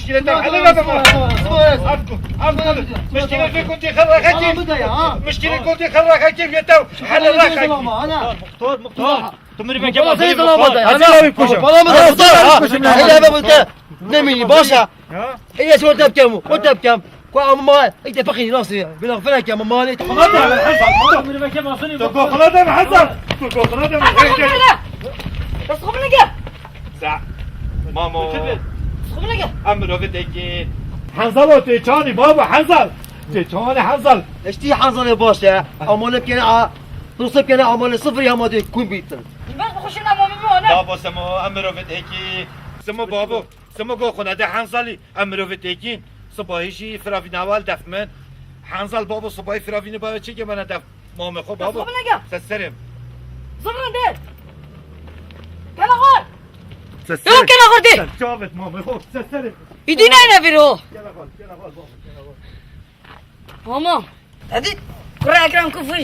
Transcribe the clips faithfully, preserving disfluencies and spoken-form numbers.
مشكلة تاع حل لا بابا. عفكم، عفكم. مشكلة في كنت خرا خكيم. مشكلة كنت خرا خكيم يا تو. حل لا خكيم. Muxtar, Muxtar. Tu mirî veke Tamam, sen tamam, Muxtar. Hadi abi koşun. Tamam, tamam, Muxtar. Hele be Muxtar. Ne mi başa? Hele sen orta yapacağım, orta yapacağım. Kwa ama ma, ilk defa kıyın nasıl ya? Bir laf falan ki ama mali. Xwina de Hezal. Tu mirî veke basonî. Tu xwina de Hezal. Tu xwina de Hezal. Bas xwina gel. Sa. Mamo. Xwina gel. Em mirovê têkî. Hezal o tê çanî baba Hezal. Tê çanî Hezal. Eştî Hezalê baş e. Amale kene a. Dostum kene amale sıfır yamade kun bitir. Bak bu kuşun amamı mı ona? Babo Semo em mirovê têkî. Semo babo. Semo go xwina de Henzalî em mirovê têkîn. Sibahî jî firavîna wal def min. Henzal babo sibahî firavînî bawe çêke bana def. Mamê xwe babo. Xwe bine gel. Seserim. Zıvrın de. Kena xor. Seserim. Yok kena xor de. Sen çavet mamê xwe. Seserim. Îdî neyne vir o. Kena xor, kena xor babo, kena xor. Mama. Hadi. Kura Ekrem Kufu.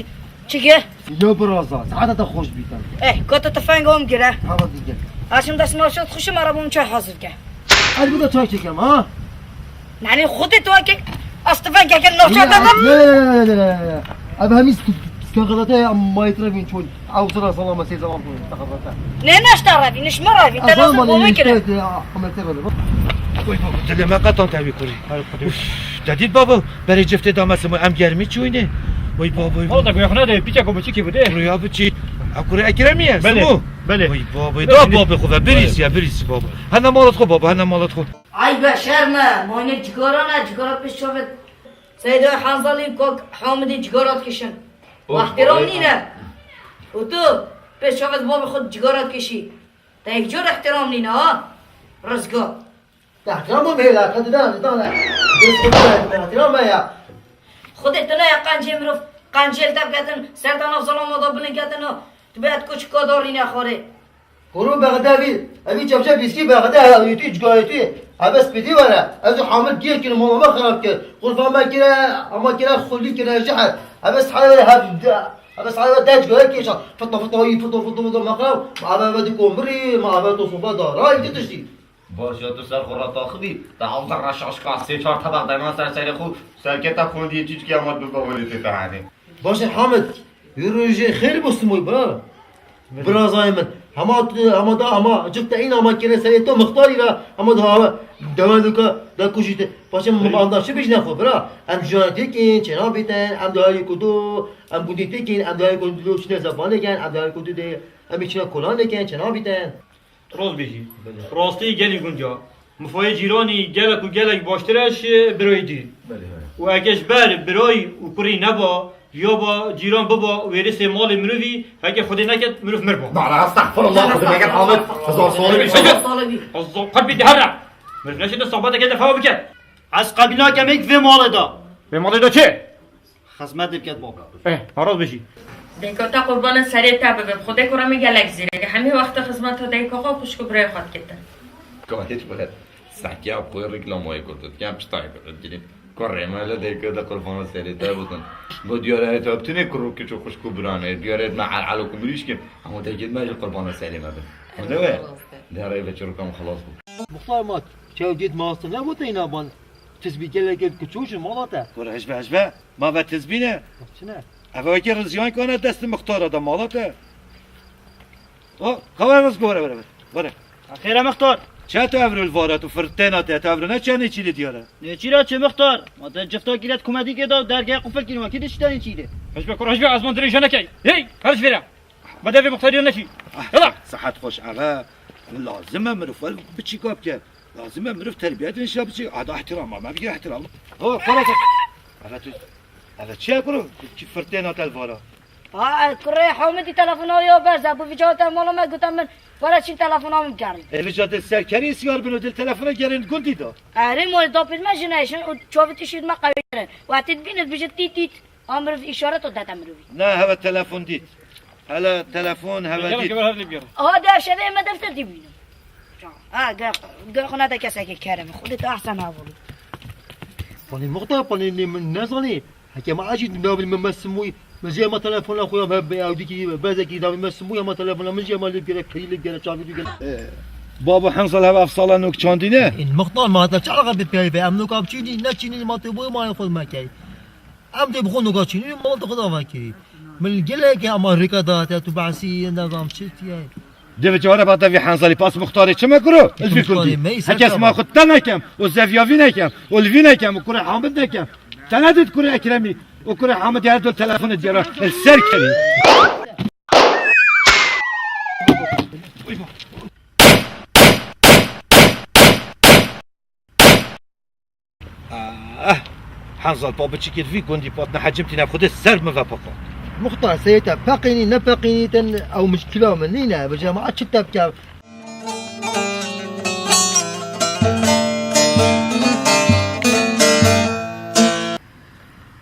Çike. Ya biraza, saate de xweş bîtin. Eh, kota tefenga om gire. Hava dîge. Aşım da sınav şot xuşum arabam çay hazır ke. Hadi bu da çay çekem ha. Nani xudê tu ke. Astıfen ke ke noça da. Ne, ne, ne, ne, ne. Abi hem is-, is-, is-, Ew zira salama sê zaman koyun, saxafata. Ne naşta ravi, nişme ravi, te lazım olma kere. Ahmet te bana. Oy baba, dilê me qetan tevî kurî. Uf, te dît baba, berê ciftê dame Simo em germî çûyne. Oy baba, oy baba. Oda goya xuna de, piça ko biçî ki bu de. Kuruya biçî. A kuru Ekremî ye, Simo. Belê. Oy baba, da baba xwe ve, birîs ya, birîs baba. Hene malat xwe baba, hene malat xwe. Ay be şerme, moyne cigara ne, cigara pişt çavet. Seyda Hanzalî kok Hamidî cigara dikişin. Û ehtiram nîne. Û tu pê çavet babê xwe cigara dikişî. Te yek car ehtiram nîne ha. Rizgar. Te ehtiram bom hêla, te didane, didane. Dest xwe didane, ehtiram me ya. Xwedê tune ya qencê mirov, qencê li te biketin, ser te nav zelama da bilind ketin ha. Tu bê et koçika darîne xwarê. Kuro Bexdevî, evî çepçe bîskî Bexde he, yutî cigayetî. Eve spîdî were. Ez û Hamid gêr kirin, mala me xerab kir. Xulfa me kire, ama kire xulî kire jihar. Eve sahayê were hev, eve sahayê were deh cigayet kêşa. Fitna fitna yî, fitna fitna fitna me xerab. Ma eve eve di komirî, ma eve to sofa da. Ray ti tiştî. Baş ya tu ser xwe re taxibî. Te hevdar re şaş ka, sê çar tebaq dayman ser serê xwe. Serketa kondiyê çîçkî ama du bavulê tê te hanê. Baş e Hamid. Wî rojê xêr bo simoy bira. Birazayê min. Hema tu, hema da, hema cif te îna hema kêne serê to mixtarî ra, hema da hava dewe duka, da kujî te. Paşê min banda çi bijne xwe bira. Em jiyana têkên, çêna bîten, em dayê ku do, em gundî têkên, em dayê ku do çine zebanê ken, em dayê ku do de, em çine kolanê ken, çêna bîten. Rast bêjî. Belê. Rastî gelî gunca. Mifayê cîranî gelek û gelek baştir e ji birayî dî. Belê, belê. Û eke ji ber birayî û kurî neba, ya ba cîran biba wêrisê malê mirovî, heke Xwedê neket, mirov mir ba. Bala, estexfirullah, Xwedê neket, Ahmet, hezar salî bî. Hezar salî bî. Hezar qet bî dihere. Mirov neşêne sohbeteke defa bike. Ez qebîl nakem êk vê malê de. Vê malê de çi? Xizmetê biket baba. Eh, paraz bijî. Dêka te qurbana serê te bibe. Xwedê kura min gelek zîrek e. Hemî wexta xizmeta dêka xwe xwişk û birayê xwe dikete. Ka hiç bixet. Sakiya xwe reklamayê kurt dikin. Piştayê kurt dikin. Kurê me le dêka de qurbana serê te bitin. Go diyare te tune kuru kiço xwişk û birane. Diyare me al al ku mirîşkin. Ama te gitme ji qurbana serê me bin. Hûn de we? Diyare ve çirkan xelas bû. Muxtar mat. Çew dît mastine bû te îna ban. Tizbî gelek ev ku çû ji mala te. Kur hejbe hejbe. Ma ve tizbî ne? Çi ne? Eve wekî riziyan kane destê mixtara da mala te. O, ka were riz gore were were. Were. Xêre mixtar. Çe tu evro li vara tu firtêna te, tu evro ne çenê çîlê diyare. Nêçîra çi mixtar? Ma te cifta giret kumedîkê da dergeh qufil kîn wekî dişteni çîlê. Hejbe kur hejbe azman dirêj nekey. Hey, her ji vêre. Bedevê muxtarî nekî. Ah, yala. Sehet xweş eve. Lazim e mirov were biçîka bike. Lazim e mirov terbiyet inşa biçî. Ada ihtirama me bigire ihtiram. Ho, para te. Eve tu. Eve çi ye kuro? Ki firtêna te li vara. Ha, kurê Hamidî telefona yo berze. Bu vîca te mala me gote min. Para çîn telefona min gerin. E vîca dil serkerî siyar bin û dil telefona gerin gundî da. Erê mol dapil me jine şin û çavit işit me qewî gerin. Wextî dibînit bijit tît tît. A mirov îşaret o dete mirovî. Ne, heve telefon dît. Hele telefon heve dît. Aha de şevê me defter dî bînim. Ha, gel, gel xuna de keseke kerem. Xudê te ahsen ha bolu. Panî muxtar, panî ne, min nezanî. Heke ma acî nabî min mesimûy. Min jê ma telefona xwe ya be, be, ew dikî, bezekî nabî mesimûy, ma telefona min jê ma lê gere, keyî lê gere, çavî lê gere. Baba Hensal heve ev sala nok çandîne? In muxtar ma heta çaxa bi peyve, em noka biçînî, neçînî ma tu boy ma xwe mekey. Em dê bi xwe noga çînî, mal dixwe dava kê. Min gelek ama rêka da te tu behsî, ne zam çi tiye. Dê bi çare bata vî Henzalî pas muxtarê çi me kuro? Ez vî kurdî. Heke sima xwe te nekem, û zeviyavî nekem, û li vî nekem, û kurê Hamid nekem. Te nedit kurê Ekremî, û kurê Hamid her dol telefon diyara. Ez ser kerî. Ah, Henzal, pa biçikê vî gundî pat nehecimtî ne xwedê ser min ve papa. Muxtar, seyê te peqînî, nepeqînî, ten ew mişkila min nîne, bi cema çi te bike?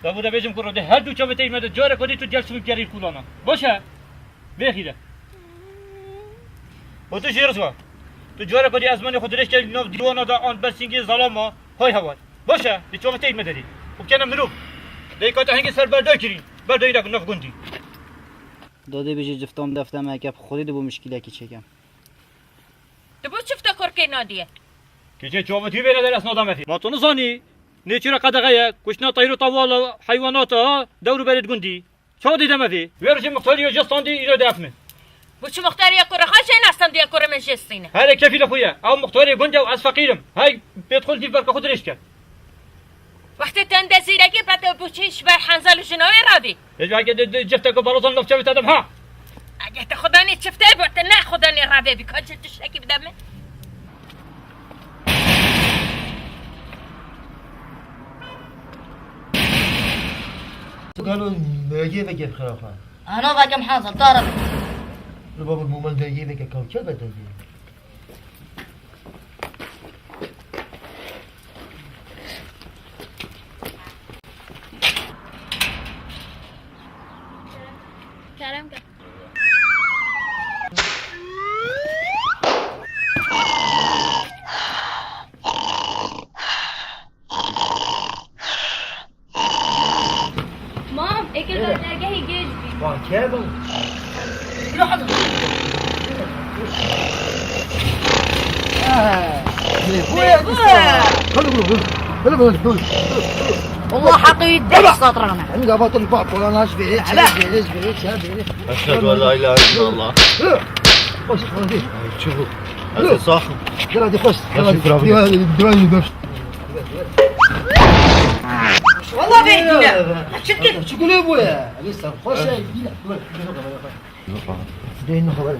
Ya bu da bêjim kuro, de her du çavê tey me de, carek dî tu gel sibî kerî kulana. Baş e? Bêxîre. Û tu jê rizwa. Tu careke dî ezmanê xwe dirêj kerdî nav dîwana de an bersîngê zalama. Hay heval. Baş e, dê çavê tey me derî. Û kene mirov. Dê ka te hingê ser berdayî kirî. Berdayî de nav gundî. Dadê bijî ciftan defte me ke xwedî dibû mişkîlekî çêkem. Tu bo çifte korkê nadiye? Kêçê çavê tî vêre der esna dametî. Ma tu nizanî. Nêçîra qedexe ye. Kuştina teyr û tewala heywanata dewr û berê gundî. Çawa dî deme vê? Wê rojê muxtarî yo jê standî îro def min. Bu çi muxtarî ye ku rexa jê nestandî ye ku re min jê stîne? Herê kefî li xwe ye. Ew muxtarê gund e û ez feqîr im. Hey pêt xwe li dîv berka xwe dirêj ke. Wextê tu hinde zîrekî be tu bu çi ji ber Henzal û jina wê rabî? Ê ji heke di, di cifteke balozan nav çavê te dem ha. Ege te xudanê çifte bo te ne xudanê rabê bî. Ka çi tiştekî bide min? Tu galo meyekê veke bi xirafa. Ana vekem Henzal, tara. Li babik mumal dergê veke kawçe be dergê. Kerem ke. Gel bak. والله حقي يدك سطرانه. Hem gabatın bak, kolanaş verir, çay verir, verir, çay verir. أشهد أن لا إله إلا الله. Hoş, hoş. Çabuk. Hadi sağ. Gel hadi hoş. Nasıl bırakın? Gel hadi, gel hadi, gel. والله بيدينا. شتك. Çikolata bu ya. Abi sen hoş ya. Değil mi haber?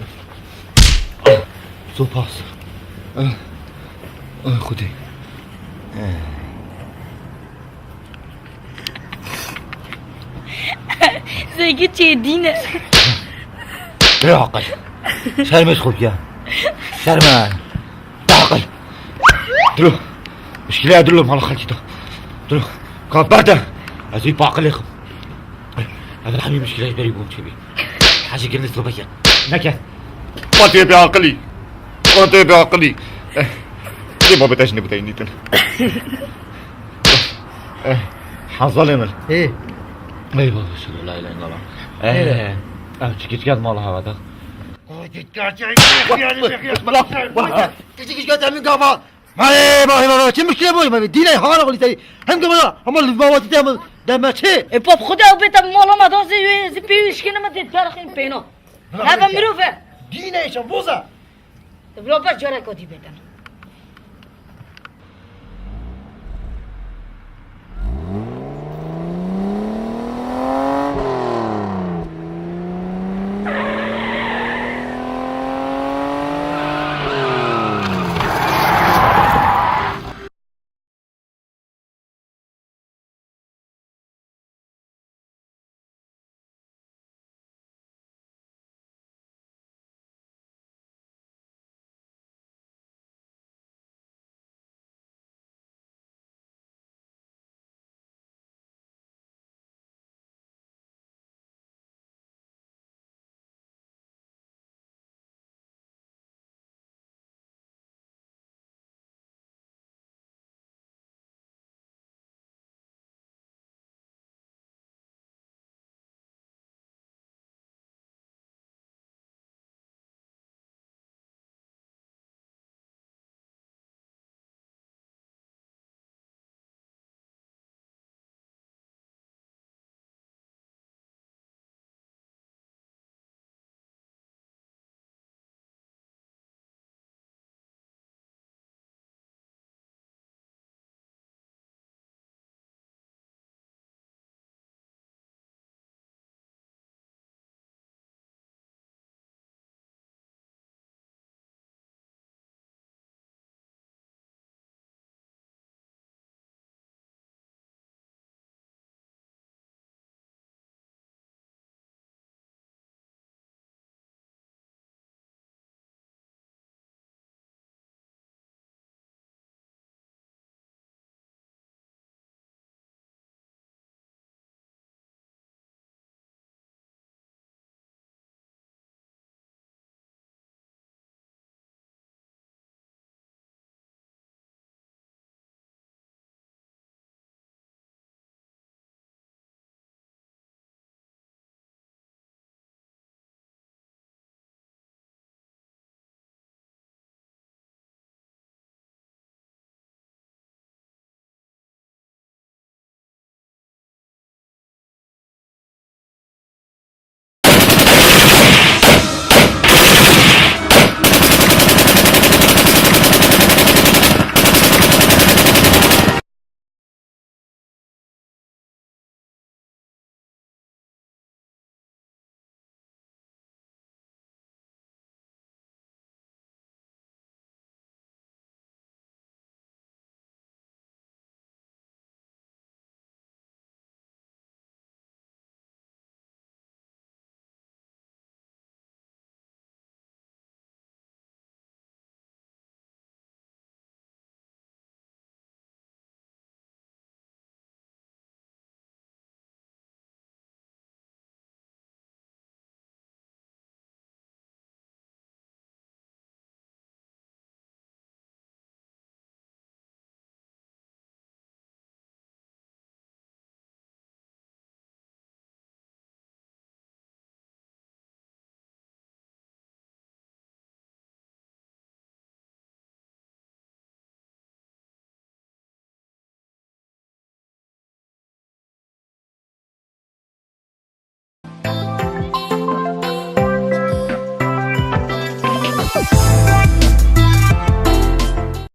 Sopas. Ah, ah, Xwedê. زيك تشيدينا. Bira aqil. Şermê xwe ya. Şerme. Aqil. Dilo. Muşkile dilo, mala xalkî da. Dilo. Ka berde. Ez ê paqilê xwe. Ez hemî muşkileyê berî bûm çêbî. Hacı gelin sıra bakya. Neke. Fatih bir aqilî. Fatih bir aqilî. Eh. Lê babê te ji nebû te nîtin. Eh. Hazalê min. Hey. Ey baba, şunu la ilahe illallah. Eh. Ev çikiçken mala hava da. Küçük iş götürmün kafa. Mare bak bak, çi müşkile bu? Mare dine hala kuli tey. Hem de bana ama lübavati de mi? Deme çi? E pop, خدا او بيت مالا ما دون زي زي بيوش كنا ما دي دار خين بينو. هذا مروفه. Dine işe boza. تبلو بس جرى كودي بيتم.